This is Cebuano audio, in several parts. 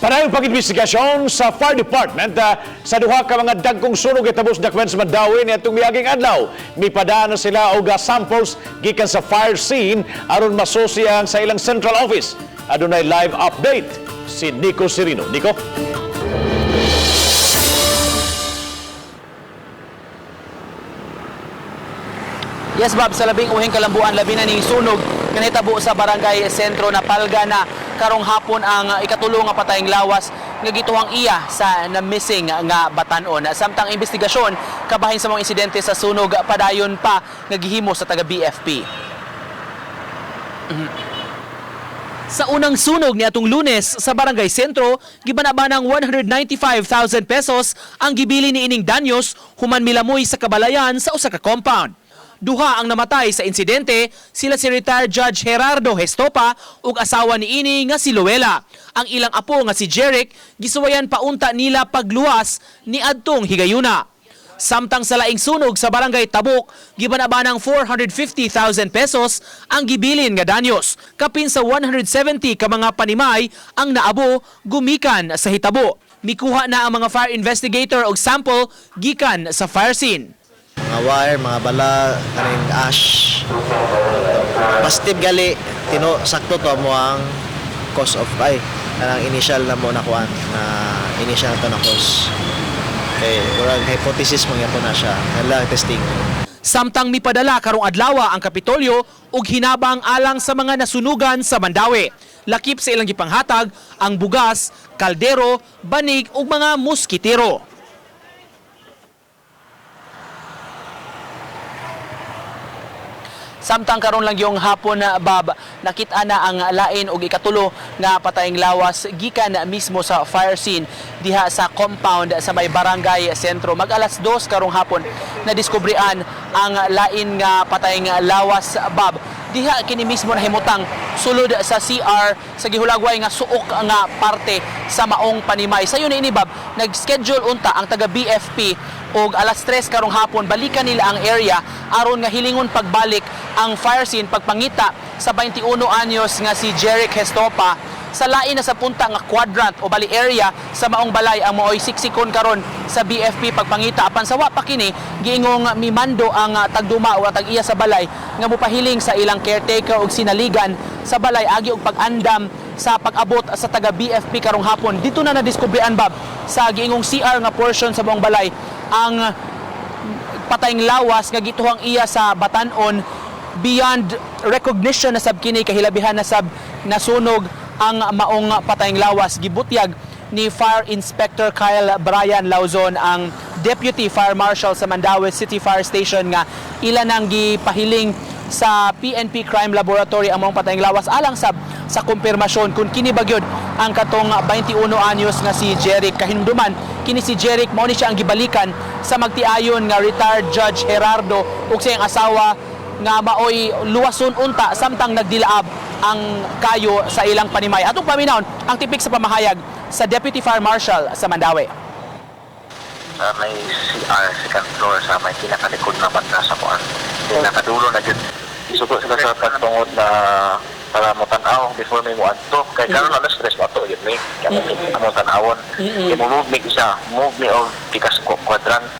Padayon pag-investigasyon sa Fire Department sa duha ka mga dagkong sunog gitabo sa Dakbayan sa Mandaue niadtong miaging adlaw. Mipadaan na sila og samples gikan sa fire scene aron masusi ang sa ilang central office. Adunay live update si Nico Serino. Nico? Yes, Bob, sa labing uhing kalambuan, labi na ning sunog nga nahitabo sa barangay sentro na palga na karong hapon ang ikatulo nga patayng lawas nga gituhang iya sa na-missing nga batan-on. Samtang investigasyon kabahin sa mga insidente sa sunog padayon pa nga gihimo sa taga BFP. Sa unang sunog ni atong Lunes sa Barangay Sentro, gibanabanang 195,000 pesos ang gibili ni ining danyos human milamoy sa kabalayan sa usa ka compound. Duha ang namatay sa insidente, sila si retired Judge Gerardo Gestopa ug asawa ni ini nga si Luela. Ang ilang apo nga si Jeric gisuwayan paunta nila pagluwas ni adtong higayuna. Samtang sa laing sunog sa barangay Tabuk, gibanabanang 450,000 pesos ang gibilin nga danyos. Kapin sa 170 ka mga panimay ang naabo gumikan sa hitabo. Mikuha na ang mga fire investigator og sample gikan sa fire scene. Mga wire, mga bala, kaning ash. Positive gali, tino sakto to mo ang cause of ay kanang initial na mo nakuan na initial to na cause. Kay murag hypothesis man gyapon na siya. Hala testing. Samtang mipadala karong adlawa ang Kapitolyo ug hinabang alang sa mga nasunugan sa Mandaue. Lakip sa ilang gipanghatag ang bugas, kaldero, banig ug mga muskitero. Samtang karon lang yung hapon na Bob, nakita na ang lain og ikatulo nga patayng lawas gikan mismo sa fire scene diha sa compound sa may barangay sentro. Mag alas 2 karong hapon na diskubrian ang lain nga patayng lawas, Bob. Diha kini mismo nahimutang sulod sa CR sa gihulagway nga suok nga parte sa maong panimay. Sayo ni ini, Bob, nag-schedule unta ang taga BFP og alas 3 karong hapon balikan nila ang area aron nga hilingon pagbalik ang fire scene pagpangita sa 21 anyos nga si Jeric Gestopa sa lain na sa punta nga quadrant o bali area sa maong balay ang maoy siksikon karon sa BFP pagpangita. Apan sa wa pa kini giingong mimando ang tagduma o tag-iya sa balay nga mopahiling sa ilang caretaker og sinaligan sa balay agi og pag-andam sa pag-abot sa taga BFP karong hapon. Dito na nadiskubrean, Bob, sa giingong CR nga portion sa buong balay ang patayng lawas nga gituhang iya sa batan-on beyond recognition na sab kini, kahilabihan na sab nasunog ang maong patayng lawas. Gibutyag ni Fire Inspector Kyle Brian Lauzon, ang Deputy Fire Marshal sa Mandaue City Fire Station, nga ila nang gipahiling sa PNP Crime Laboratory ang maong patayng lawas alang sab sa kumpirmasyon kung kini ba gyud ang katong 21 anyos nga si Jeric. Kahinumduman kini si Jeric mao ni siya ang gibalikan sa magtiayon nga retired Judge Gerardo ug sa iyang asawa nga maoy luwason unta samtang nagdilaab ang kayo sa ilang panimay. Atong paminawon ang tipik sa pamahayag sa Deputy Fire Marshal sa Mandaue. Sa may CR, second floor, sa may pinakalikod na banda sa kuan. Pinakadulo na jud. Isugo sila sa pagtungod na para mo tan-aw before may muadto. Kay karon alas 3 pa to yun may kaya mo tan-awon. Kay mo move me isa, move me og tikas quadrant.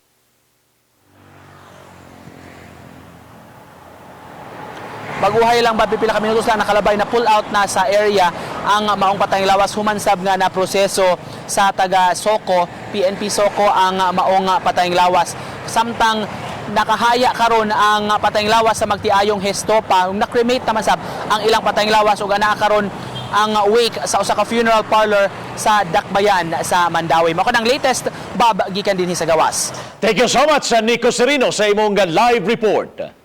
Baguhay lang ba, pipila ka minutos lang nakalabay na pull out na sa area ang maong patayng lawas humansab nga na proseso sa taga Soko, PNP Soko ang maong patayng lawas. Samtang nakahaya karon ang patayng lawas sa magtiayong Gestopa, na-cremate naman sab ang ilang patayng lawas ug anaa karon ang wake sa usa ka funeral parlor sa Dakbayan sa Mandaue. Mao kanang latest, Bob, gikan dinhi sa gawas. Thank you so much, Nico Serino, sa imong live report.